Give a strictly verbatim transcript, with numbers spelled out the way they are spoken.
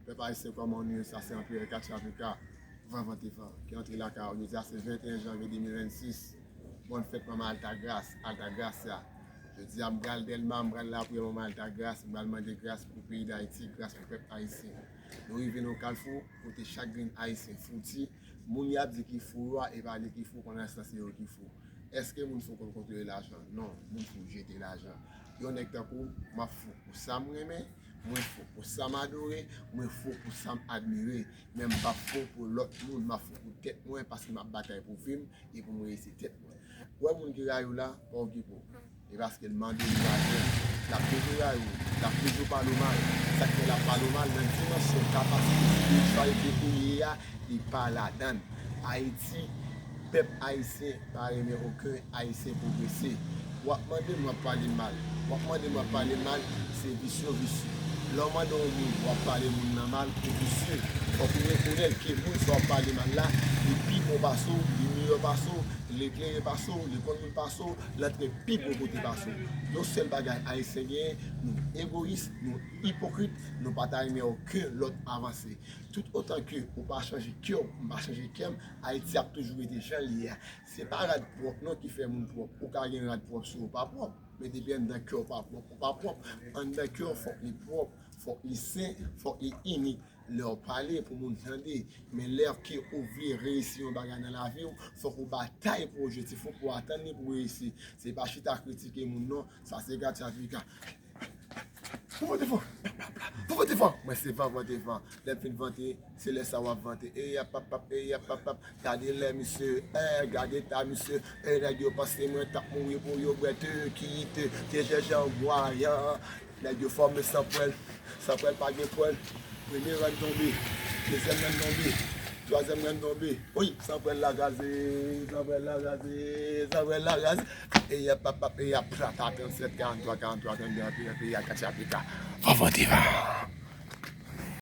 Pèp ayisyen, kòman nou ye? Sa se Anperè Katchapika, Van Van Te Van, ki antre lakay ou. Jodi a se venteyen janvye de mil vennsis. Bòn fèt manman Altagras, Altagracia. Jodi a m pral Dèlma, m pral lapriyè manman Altagras, m pral mande gras pou peyi Dayiti, gras pou pèp ayisyen. Nou rive nan yon kalfou kote chak grenn ayisyen fouti. Moun y ap di ki fou yo a, e pa li ki fou, pandan se tan se yo ki fou. Èske moun fou konn kontwole lajan? Non, moun fou jete lajan. Yon nèg tankou m, m ap fou pou sa m renmen, mwen fou pou sa m adore, mwen fou pou sa m admire. Men m p ap fou pou lòt moun, m ap fou pou tèt mwen, paske m ap batay pou vi m e pou m reyisi tèt mwen. Ou wè moun ki rayi w la, pa okipe w. E paske l mande w lajan, l ap toujou rayi w, l ap toujou pale w mal. Sa k fè l ap pale w mal, nan dimansyon, kapasite, espirityalite ou ye a, li pa ladan l. Ayiti, pèp ayisyen pa renmen okenn ayisyen pwogrese. W ap mande m, w ap pale m mal. W ap mande m, w ap pale m mal, se visye w visye. Lè w mande yon moun, w ap pale moun nan mal, ou visye. Fòk ou rekonèt ke moun sa w ap pale mal la, li pi bon pase w, li meyè pase w, li eklere pase w, li konn moun pase w, l antre pi bon kote pase w. Yon sèl bagay ayisyen genyen, nou egoyis, nou ipokrit, nou pa ta renmen okenn lòt avanse. Tout otan ke ou pa chanje kè w, m pa chanje kè m, Ayiti ap toujou rete jan l ye a. Se pa rad pwòp non ki fè moun pwòp. Ou ka gen rad pwòp si w pa pwòp. Men depi anndan kè w pa pwòp, ou pa pwòp. Anndan kè w fòk li pwòp, fòk li sen, fòk li inik. Lè w pale pou moun tande, men lè ke ou vle reyisi yon bagay nan lavi w, fòk ou batay pou objektif ou, pou w atenn li, pou w reyisi. Se pa chita kritike moun non, sa se Katchapika. Pou vante fò, pou vante fò. Mwen se Van Van Te Van. Lè m fin vante, se lè sa w ap vante. Eya pap pap, eya pap pap. Gade lè misye, eh, gade ta misye. Eh, nèg yo panse mwen t ap mouri pou yo bwè te kite. Te jèjè an bwayan. Nèg yo fòme san pwèl. San pwèl pa gen pwèl. Premye rann tonbe. Dezyèm rann tonbe. Twazyèm rann tonbe. Wi, san pwèl la kraze. San pwèl la kraze. San pwèl la kraze. Eya pap pap, eya prat a trannsèt, karanntwa, karanntwa, trannde, anpi, anpi, a Katchapika. Van Van Te Van.